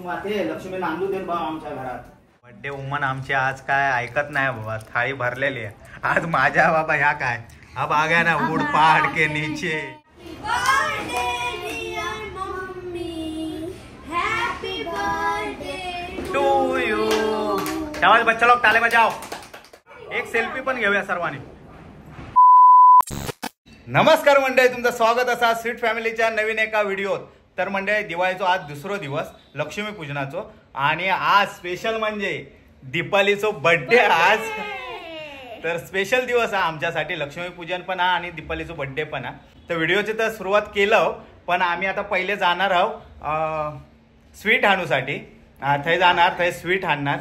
माते लक्ष्मी नांदू दे बाबा आमच्या घरात. बड्डे वुमन आमची आज काय ऐकत नाही बाबा, थाळी भरलेली आहे आज माझ्या बाबा. ह्या काय अब आ गया ना उड़ पहाड़ के नीचे. To you. शाबास बच्चा लोग, टाळे बजाओ. एक सेल्फी पण घेऊया सर्वांनी. नमस्कार मंडळी, तुमचं स्वागत असा स्वीट फॅमिलीच्या नवीन एका व्हिडिओत. तर मंडळी, दिवाळीचो आज दुसरो दिवस, लक्ष्मीपूजनाचो, आणि आज स्पेशल म्हणजे दीपालीचो बर्थडे आज. तर स्पेशल दिवस हा आमच्यासाठी, लक्ष्मीपूजन पण हा आणि दीपालीचो बर्थडे पण हा. तर व्हिडिओची तर सुरुवात केलं, पण आम्ही आता पहिले जाणार आहोत स्वीट आणूसाठी. थंय जाणार, थंय स्वीट आणणार.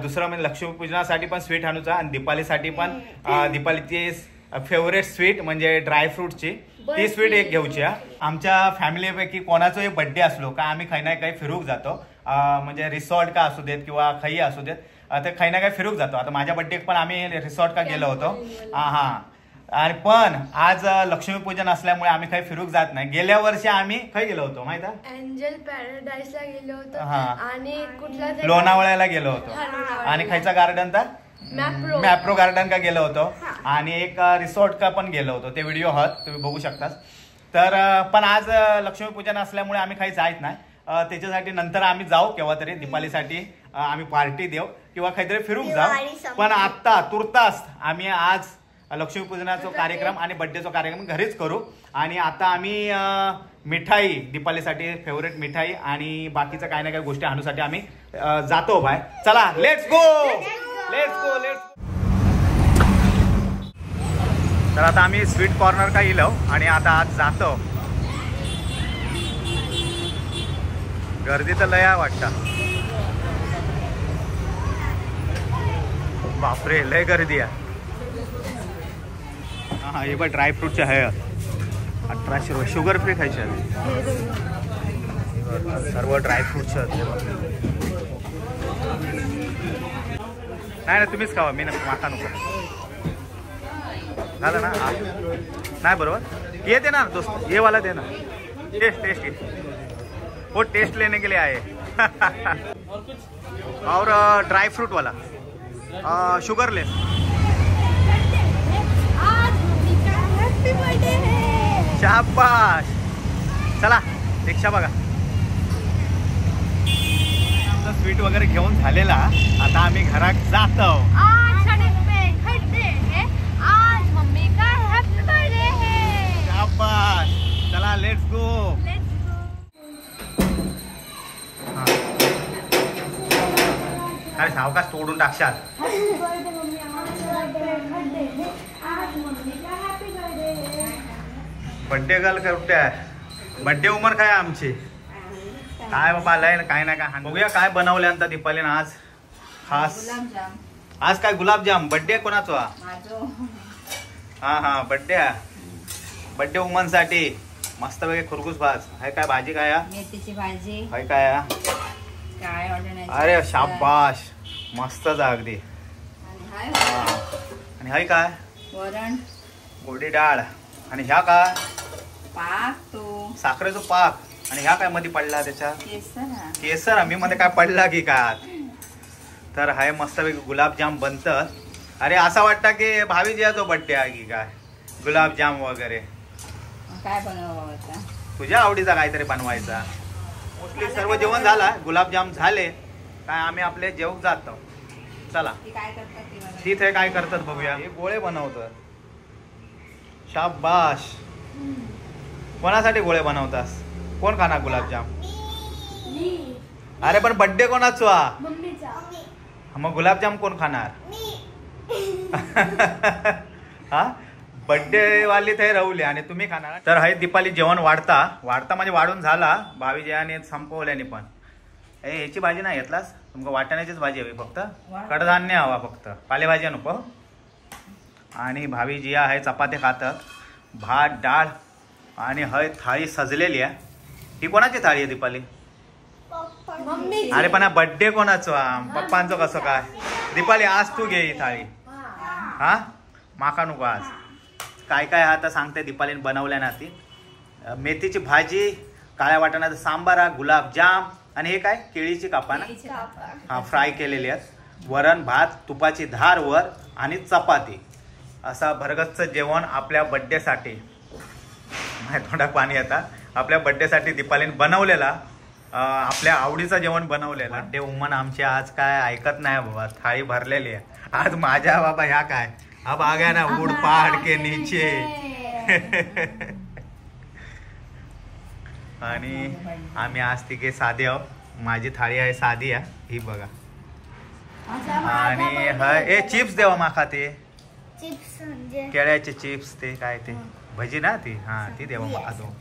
दुसरं म्हणजे लक्ष्मीपूजनासाठी पण स्वीट आणूचा आणि दीपालीसाठी पण दीपालीची फेवरेट स्वीट म्हणजे ड्रायफ्रूटची ती स्वीट एक घेऊची. आमच्या फॅमिलीपैकी कोणाचोही बड्डे असलो का आम्ही काही ना काही फिरूक जातो, म्हणजे रिसॉर्ट का असू देत किंवा खई असू देत, तर काही ना काही फिरूक जातो. आता माझ्या बड्डे पण आम्ही रिसॉर्ट का गेलो होतो. हां, आणि पण आज लक्ष्मीपूजन असल्यामुळे आम्ही काही फिरूक जात नाही. गेल्या वर्षी आम्ही खय गेलो होतो माहिती आहे? एंजल पॅराडाईजला गेलो होतो आणि कुठला लोणावळ्याला गेलो होतो आणि खायचा गार्डन तर मॅप्रो गार्डन का गेलो होतो आणि एक रिसॉर्ट का पण गेलो होतो. ते व्हिडिओ हत तुम्ही बघू शकता. तर पण आज लक्ष्मीपूजन असल्यामुळे आम्ही काही जायत नाही, त्याच्यासाठी नंतर आम्ही जाऊ केव्हा तरी. दीपालीसाठी आम्ही पार्टी देऊ किंवा काहीतरी फिरूक जाऊ, पण आत्ता तुर्तास आम्ही आज लक्ष्मीपूजनाचा कार्यक्रम आणि बड्डेचा कार्यक्रम घरीच करू. आणि आता आम्ही मिठाई दीपालीसाठी फेवरेट मिठाई आणि बाकीचं काही ना काही गोष्टी आणूसाठी आम्ही जातो बाय. चला let's go let's go let's. तर आता आम्ही स्वीट कॉर्नर का इलो आणि आता आज जातो. गर्दी तर लया वाटतं, बापरे लय गर्दी आहे. हा हे बघ ड्रायफ्रूटचे आहे 1800 रुपये, शुगर फ्री खायचे आहे सर्व ड्रायफ्रूटचे. नाही नाही तुम्हीच खावा, मी नको, माका नको. झालं ना? नाही बरोबर, ये दे ना दोस्त, ये वाला दे ना. टेस्ट टेस्ट वो टेस्ट लेने के लिए आए. और ड्राई फ्रूट वाला शुगरलेस. शाबाश, चला रिक्षा बघा. आमचा स्वीट वगैरे घेऊन झालेला, आता आम्ही घरात जातो. शाबाश, चला let's go. अरे सावकाश तोडून टाकशाल. बड्डे गर्ल कुठे आहे? बड्डे उमर काय आमची? काय बाबा आलाय काय ना काय. बघूया काय बनवल्यानंतर दीपालीनं आज खास. आज काय गुलाबजाम. बड्डे कोणाचा? हा हा बड्डे आहे, बड्डे वुमन साठी मस्त पैकी खुरकूस भाज. हाय काय भाजी? काय मेथीची भाजी. हाय काय काय? अरे शाबाश, मस्तच अगदी. आणि हाय काय? वरण, गोडी डाळ. आणि ह्या काय? पाक, तो साखरेचा पाक. आणि ह्या काय मध्ये पडला त्याच्या? केसर. आम्ही मध्ये काय पडला की काय? तर हाय मस्तपैकी गुलाबजाम बनत. अरे असा वाटतं की भाभी जो बड्डे आहे की काय, गुलाबजाम वगैरे. काय बनवावं आता? तुझ्या आवडीचा काहीतरी बनवायचा. मोस्टली सर्व जेवण झाला, गुलाबजाम झाले काय आम्ही आपले जेवण जातो. चला तिथे काय करतात बघूया. हे गोळे बनवतात. शाबाश, कोणासाठी गोळे बनवतास? कोण खाणार गुलाबजाम? अरे पण बड्डे कोणाचा? मग गुलाबजाम कोण खाणार? हा बड्डे वाली ते रवली आणि तुम्ही खाणार. तर हाय दीपाली जेवण वाढता वाढता म्हणजे वाढून झाला भावी संपवल्याने पण. ए ह्याची भाजी नाही घेतलास? तुमका वाटाण्याचीच भाजी हवी फक्त, कडधान्य हवा फक्त, पालेभाजी नको. आणि भावी जी आहे चपाती खातात, भात डाळ आणि हय थाळी सजलेली आहे. ही कोणाची थाळी आहे दीपाली? अरे पण बड्डे कोणाचो? पप्पांचो कसं काय? दीपाली आज तू घे ही थाळी. हा माका नको आज. काय काय आता सांगते दीपालीने बनवल्या ना ती. मेथीची भाजी, काळ्या वाटाण्याचा सांबार, गुलाबजाम आणि हे काय केळीची कापा ना, हा फ्राय केलेली आहेत. वरण भात, तुपाची धार वर आणि चपाती, असा भरगच्च जेवण आपल्या बड्डेसाठी. माझ्या तोंडात पाणी आता. आपल्या बड्डेसाठी दीपालीने बनवलेला आपल्या आवडीचं जेवण बनवलेलं. बड्डे वुमन आमची आज काय ऐकत नाही बाबा, थाळी भरलेली आहे आज. माझ्या बाबा ह्या काय अब आ गया ना उड पहाड के नीचे. आणि आम्ही आज तिघे साधे आहोत. माझी थाळी आहे साधी आहे ही बघा. आणि हे चिप्स देवा माका, ते चिप्स म्हणजे केळ्याचे चिप्स, ते काय ते भजी ना ती, हा ती देवा माका. तो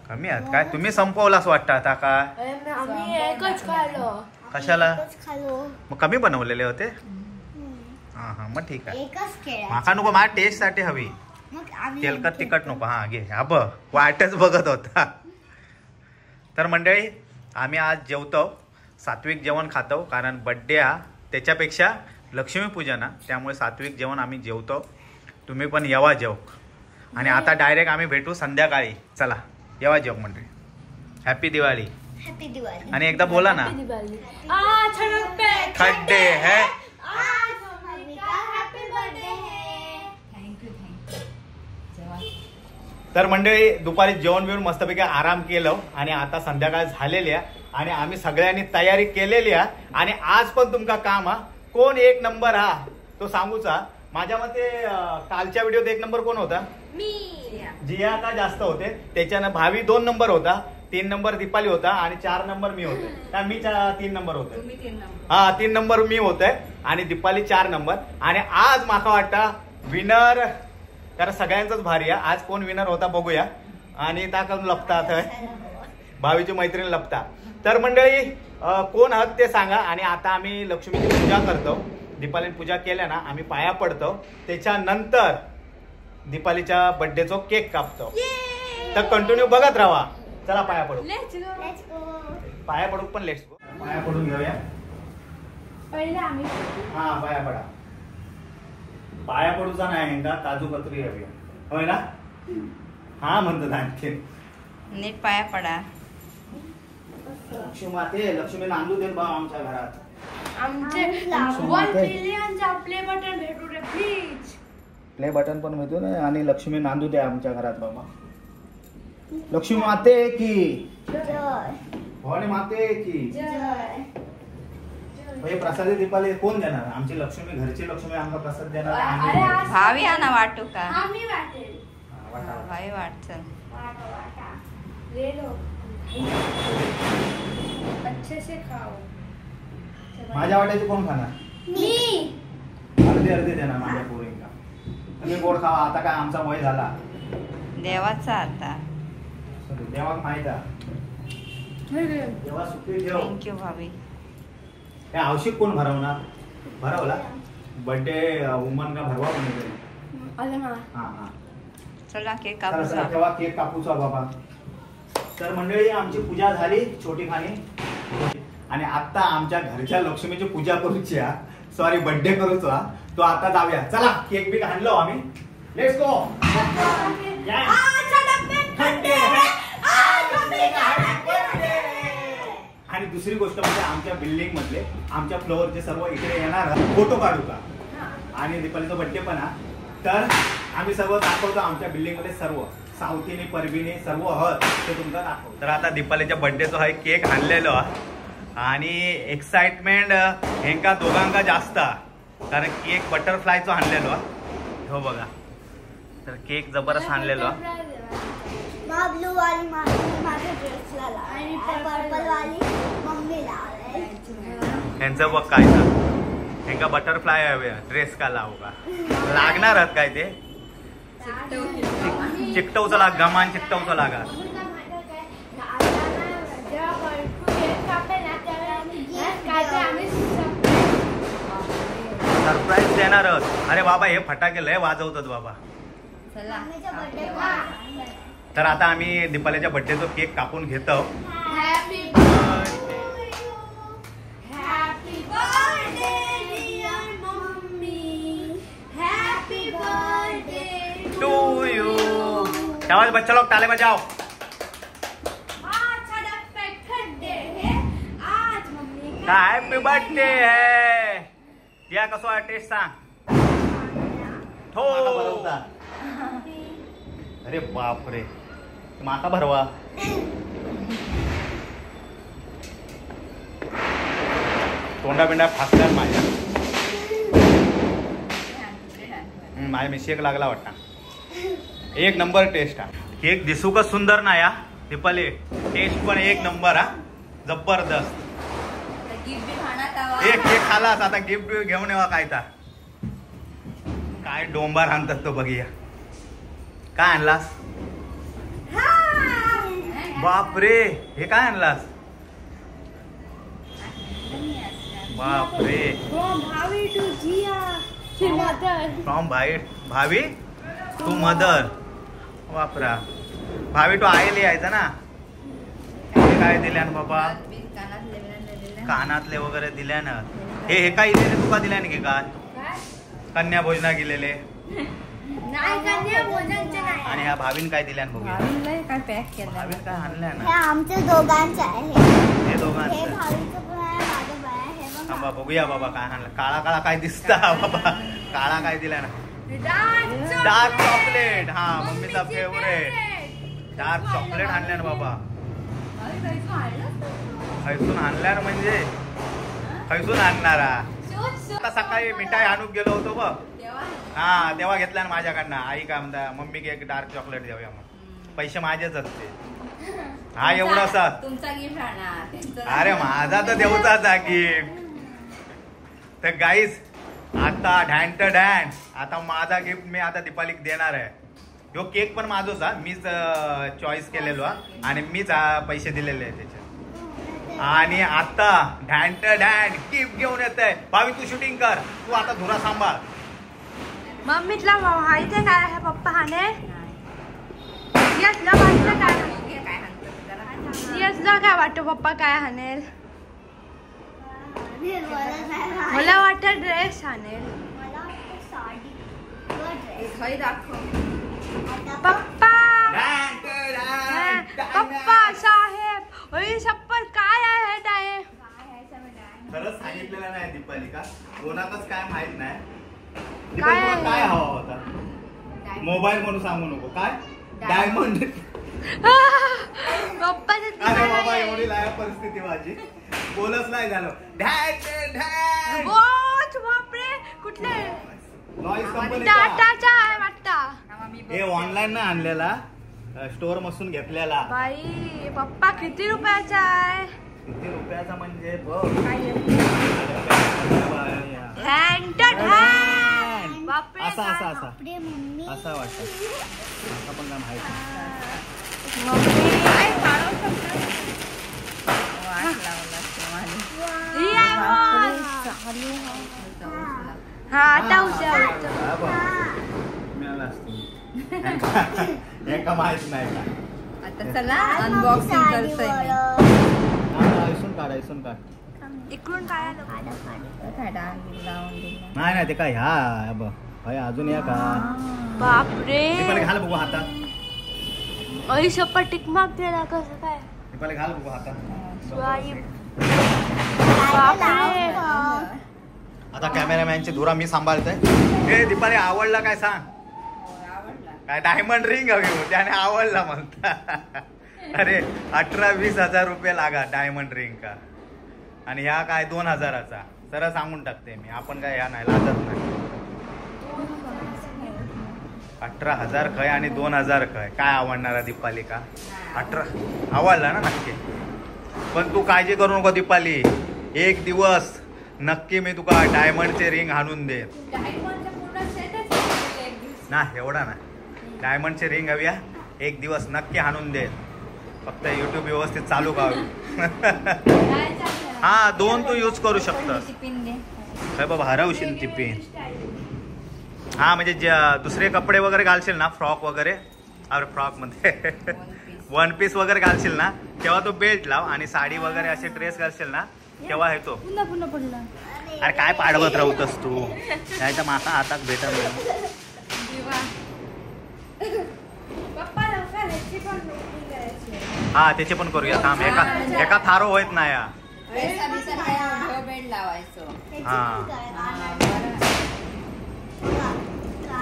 कमी आहात काय तुम्ही संपवलास वाटतं आता का? आम्ही एकच खाल्लो. कशाला मग कमी बनवलेले होते? हा हा मग ठीक आहे. माका नको, माझ्या टेस्ट साठी हवी. तेलकट तिखट नको. हा घे. हा बघ वाटच बघत होता. तर मंडळी आम्ही आज जेवतो, सात्विक जेवण खातो, कारण बड्डे हा त्याच्यापेक्षा लक्ष्मीपूजन हा, त्यामुळे सात्विक जेवण आम्ही जेवतो. तुम्ही पण येवा जेवक. आणि आता डायरेक्ट आम्ही भेटू संध्याकाळी. चला येवा जेवक मंडळी. हॅपी दिवाळी. हॅपी दिवाळी. आणि एकदा बोला ना, खड्डे है. तर मंडळी दुपारी जेवण बिवून मस्तपैकी आराम केलं आणि आता संध्याकाळ झालेली आहे आणि आम्ही सगळ्यांनी तयारी केलेली आहे. आणि आज पण तुमका काम हा, कोण एक नंबर हा तो सांगूचा. माझ्या मते कालच्या व्हिडिओत एक नंबर कोण होता? मी. जिया का जास्त होते, त्याच्यानं भावी 2 नंबर होता, 3 नंबर दीपाली होता आणि 4 नंबर मी होते. का मी 3 नंबर होते? हा 3 नंबर मी होते आणि दीपाली 4 नंबर. आणि आज माका वाटतं विनर, कारण सगळ्यांचाच भारी आहे. आज कोण विनर होता बघूया. आणि ताकद लपता भावीची मैत्रीण लपता. तर मंडळी कोण आहात ते सांगा. आणि आता आम्ही लक्ष्मीची पूजा करतो. दीपालीने पूजा केल्या ना आम्ही पाया पडतो, त्याच्यानंतर दीपालीच्या बड्डेचो केक कापतो. तर कंटिन्यू बघत राहा. चला पाया पडू. पाया पडू पण let's go. पाया पडून घेऊया पहिले आम्ही. हा पाया पडा. पाया पडूचा नाही का काजू कतरी हवी होय ना? हा म्हणतात आणखी नीट पाया पडा. लक्ष्मी माते, लक्ष्मी नांदू दे बा आमच्या घरात. आमचे 1 मिलियनचा प्ले बटन भेटू रे प्लीज. प्ले बटन पण भेटू ना. आणि लक्ष्मी नांदू दे आमच्या घरात बाबा. लक्ष्मी माते की जय, भवानी माते की जय. हे प्रसाद दीपाली कोण देणार? आमची लक्ष्मी, घरची लक्ष्मी आमका प्रसाद देणार. भावी हा ना वाटू का? आम्ही वाटेल. भावी वाट चल. वाटा ले लो, अच्छे से खाओ. माझ्या वाट्याची कोण खाणार? मी. अर्धे अर्धे देणार माझ्या पोरींना. तुम्ही गोड खावा आता, काय आमचा वय झाला देवाचा. आता देवाक माहित आहे, देवा सुखी ठेव. Thank you भाभी. हे आवश्यक कोण भरवणार? भरवला बर्थडे वुमन का भरवा कोणीतरी. हा हा चला केक कापूचा. तेव्हा केक कापूचा बाबा. तर मंडळी आमची पूजा झाली छोटी खाणी. आणि आता आमच्या घरच्या लक्ष्मीची पूजा करूची, सॉरी बर्थडे करूचा, तो आता जाऊया. चला केक बी आणलो आम्ही. Let's go. आणि दुसरी गोष्ट म्हणजे आमच्या बिल्डिंग मधले आमच्या फ्लोअरचे सर्व इकडे येणार फोटो काढू का, आणि दीपालीचा बर्थडे पण हा. तर आम्ही सर्व दाखवतो आमच्या बिल्डिंग मध्ये सर्व सावतीने परबीने सर्व हत ते तुमका दाखवतो. तर आता दीपालीच्या बर्थडेचा हा केक आणलेलो आणि एक्साइटमेंट हेंका दोघांका जास्त, कारण केक बटरफ्लायचो आणलेलो. हो बघा, तर केक जबरदस्त आणलेलो. ब्लू वाली माझ्या ड्रेसला आणि पर्पल वाली मम्मीला. ह्यांचं बघ काय तर हेंका बटरफ्लाय हवे ड्रेस का लावू का लागणार आहात काय ते चिकटवचा लाग गमान चिकटवचा लागा. सरप्राईज देणार आहोत. अरे बाबा हे फटाके लय वाजवतात बाबा. तर आता आम्ही दीपालीच्या बर्थडेचा केक कापून घेतो. To you. शाबाश बच्चा लोग, ताले बजाओ. हॅपी बर्थडे है. या कसो आहे टेस्ट सांग. हो अरे बापरे माका भरवा. तोंडा बिंडा फासल्या माझ्या. माझ्या मिशेक लागला वाटता. एक नंबर टेस्ट हा. केक दिसू का सुंदर ना या दीपाली, टेस्ट पण एक नंबर हा, जबरदस्त. एक केक खालास आता गिफ्ट घेऊन येवा. काय ता काय डोंबार आणतात तो बघूया. काय आणलास? बापरे हे काय आणलास? बापरे फ्रॉम भावी टू मदर. बापरा भावी टू आई लिहायचा ना. हे काय दिल्या ना बाबा? कानातले वगैरे दिल्या ना. हे हे काय दिले तुका दिल्या ना की काय? कन्या भोजना गेलेले. आणि ह्या भावीन काय दिल्या बघूया. भावीन काय आणल्या ना? आमच्या दोघांचं आहे हे, दोघांचं. थांबा बघूया बाबा काय आणलं. काळा काळा काय दिसता बाबा? काळा काय दिला ना? Dark chocolate. हा मम्मीचा फेवरेट डार्क चॉकलेट आणल्या ना बाबा. खैसून आणल्या ना म्हणजे खैसून आणणारा. आता सकाळी मिठाई आणून गेलो होतो बघ. हा तेव्हा घेतला ना माझ्याकडनं. आई काय म्हणता मम्मी एक डार्क चॉकलेट देऊया मग. पैसे माझेच असते. हा एवढा असा तुमचा गिफ्ट आणणार. अरे माझा तर देऊचाच गिफ्ट. तर गाईस आता ढॅन तर ढॅन आता माझा गिफ्ट मी आता दीपालीक देणार आहे. ह्यो केक पण माझोच हा, मीच चॉईस केलेलो हा आणि मीच पैसे दिलेले आहे त्याचे. आणि आता ढॅन तर ढॅन गिफ्ट घेऊन येत आहे. भावी तू शूटिंग कर, तू आता धुरा सांभाळ. मम्मीतला माहिती काय आहे पप्पा हाने यातला माहिती काय यातला काय वाटतं पप्पा काय हानेल? मला वाटतं ड्रेस आणेल. पप्पा पप्पा साहेब ओय शप्पथ काय आहे टाय? खरंच सांगितलेलं नाही दीपालिका, कोणाकच काय माहित नाही. दीपालिका काय हवा होता? मोबाईल म्हणून सांगू नको. काय डायमंड. पप्पा अरे बाबा एवढी लायक परिस्थिती माझी, बोलच नाही झालं. बापरे कुठले नॉईज कंपनी टाटाचा आहे वाटता. हे ऑनलाईन ना आणलेला, स्टोर मसून घेतलेला. बाई पप्पा किती रुपयाचा आहे? किती रुपयाचा म्हणजे बघ. असा असा असा असा वाटत. असा पण काय माहिती एका माहित नाही का? आता चला अनबॉक्सिंग करतोय मी. इसून काढ, इसून काढ. इकडून काय नाही नाही ते काय ह्या बघ भाई अजून या का? बापरे दीपाली घाल बघू हातात. अय शपथ टिकमाक दिला कसं काय? दीपाली घाल बघू हातात. बापरे आता कॅमेरामॅनची धुरा मी सांभाळतोय. हे दीपाली आवडला काय सांग? काय डायमंड रिंग हवी होती आणि आवडला म्हणता. अरे 18-20 हजार रुपये लागा डायमंड रिंग का, आणि ह्या काय 2000चा. सरळ सांगून टाकते मी, आपण काय ह्या नाही लाजत नाही. 18,000 खय आणि 2,000 खय, काय आवडणार दीपाली का? 18 आवडला ना नक्की. पण तू काळजी करू नको दीपाली, एक दिवस नक्की मी तुका डायमंडचे रिंग आणून दे. ना एवढा ना, डायमंडचे रिंग हवी एक दिवस नक्की आणून दे. फक्त युट्यूब व्यवस्थित चालू का. हा 2 तू यूज करू शकतोस. काय बाबा हरवशील ती पिन. हा म्हणजे दुसरे कपडे वगैरे घालशील ना, फ्रॉक वगैरे, अरे फ्रॉक मध्ये वन पीस वगैरे घालशील ना तेव्हा तो बेल्ट लाव, आणि साडी वगैरे असे ड्रेस घालशील ना तेव्हा हे तो. पुन्हा पुन्हा पडला. अरे काय पाडवत राहतस तू, नाही तर माझा हातात भेटत. हा त्याचे पण करूया. थांब एका एका थारो होत नाही. हा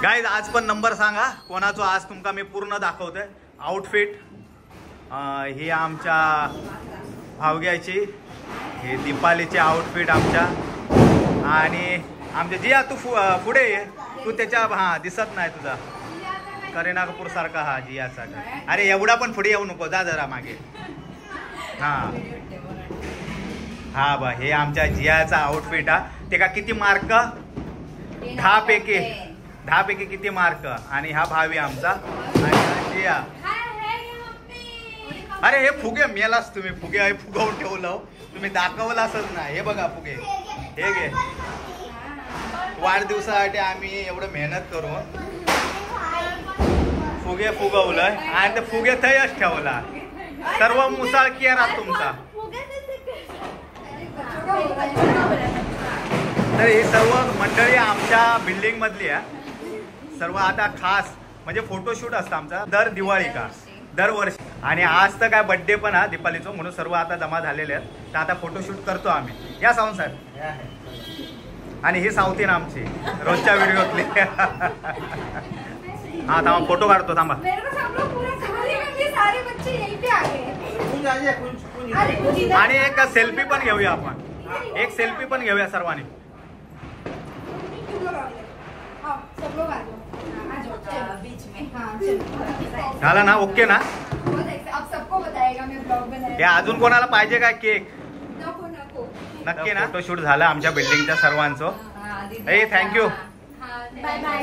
गाईज आज पण नंबर सांगा कोणाचो. आज तुमका मी पूर्ण दाखवतोय आउटफिट. ही आमच्या भावग्याची, हे दीपालीचे आउटफिट आमच्या. आणि आमच्या जिया तू पुढे ये, तू त्याच्या हा दिसत नाही तुझा करीना कपूर सारखा हा जियाचा. अरे एवढा पण पुढे येऊ नको, जा जरा मागे. हा हा बा हे आमच्या जियाचा आउटफिट हा. ते का किती मार्क? 10 पैकी 10 पैकी किती मार्क? आणि हा भावी आमचा आणि हा जिया. अरे हे फुगे मेलाच तुम्ही, फुगे आहे फुगवून ठेवलं तुम्ही, दाखवलाच नाही. हे बघा फुगे, हे घे. वाढदिवसासाठी आम्ही एवढं मेहनत करून फुगे फुगवलं आणि ते फुगे थंयच ठेवला. सर्व मुसाळ केरा तुमचा. तर हे सर्व मंडळी आमच्या बिल्डिंग मधली आहे सर्व. आता खास म्हणजे फोटोशूट असतं आमचा दर दिवाळी का दरवर्षी. आणि आज तर काय बड्डे पण हा दीपालीचो, म्हणून सर्व आता जमा झालेले आहेत. तर आता फोटोशूट करतो आम्ही. या सावंत साहेब. आणि ही सावतीन आमची रोजच्या व्हिडिओतली. हा थांबा फोटो काढतो थांबा. आणि एक सेल्फी पण घेऊया आपण, एक सेल्फी पण घेऊया सर्वांनी. झाला ना? ओके ना? या अजून कोणाला पाहिजे काय केक? नक्की ना? फोटोशूट झाला आमच्या बिल्डिंगच्या सर्वांचं. ए thank you. Bye bye.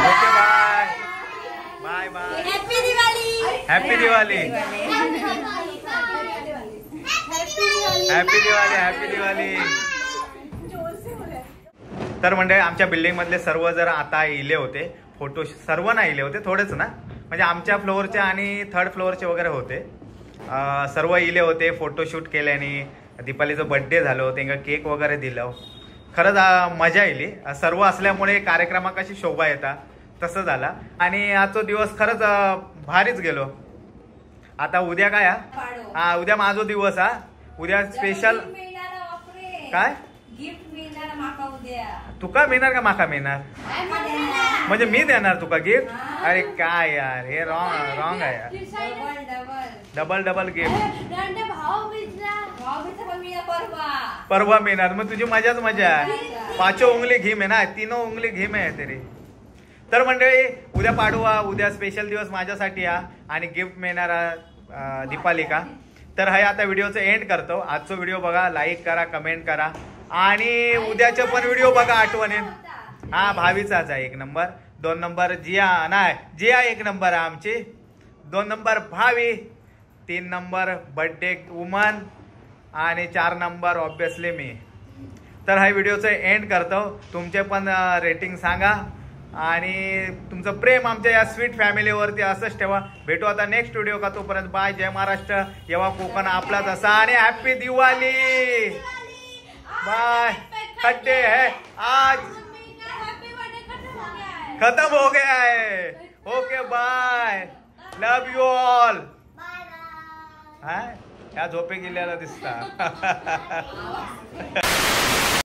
Okay bye bye bye. Happy Diwali. Happy Diwali. Happy Diwali. Happy Diwali. तर म्हणजे आमच्या बिल्डिंग मधले सर्व जर आता इले होते फोटो, सर्व नाही इले होते, थोडेच ना, म्हणजे आमच्या फ्लोअरचे आणि थर्ड फ्लोअरचे वगैरे होते. सर्व इले होते फोटोशूट केल्याने. दीपालीचं बड्डे झालं, त्यांना केक वगैरे दिलं. खरंच मजा येली. सर्व असल्यामुळे कार्यक्रमा कशी शोभा येता तसं झालं. आणि आजचा दिवस खरंच भारीच गेलो. आता उद्या काय हा उद्या माझो दिवस हा. उद्या स्पेशल काय तुका मिळणार का माका मिळणार? म्हणजे मी देणार तुका गिफ्ट? अरे काय यार हे रॉंग रॉंग आहे यार. डबल डबल गिफ्ट परवा मिळणार, मग तुझी मजाच मजा आहे. पाचो उंगली घी में ना, तीनो उंगली घी में आहे तेरी. तर मंडळी उद्या पाडवा, उद्या स्पेशल दिवस माझ्यासाठी हा आणि गिफ्ट मिळणार दीपालिका. तर हा आता व्हिडिओचं एंड करतो. आजचा व्हिडिओ बघा, लाईक करा, कमेंट करा आणि उद्याचे पण व्हिडिओ बघा आठवणीत. हा भावीचाच आहे एक नंबर, 2 नंबर जिया नाही जिया 1 नंबर आहे आमची, 2 नंबर भावी, 3 नंबर बर्थडे वुमन आणि 4 नंबर ऑब्विसली मी. तर हा व्हिडिओचं एंड करतो. तुमचे पण रेटिंग सांगा आणि तुमचं प्रेम आमच्या या स्वीट फॅमिलीवरती असंच ठेवा. भेटू आता नेक्स्ट व्हिडिओ का, तोपर्यंत बाय. जय महाराष्ट्र. येवा कोकण आपलाच असा. आणि हॅपी दिवाळी. बाय. खड्डे है आज खत्म हो गया है. Okay bye. Love you all. हा ह्या झोपे गेलेला दिसता.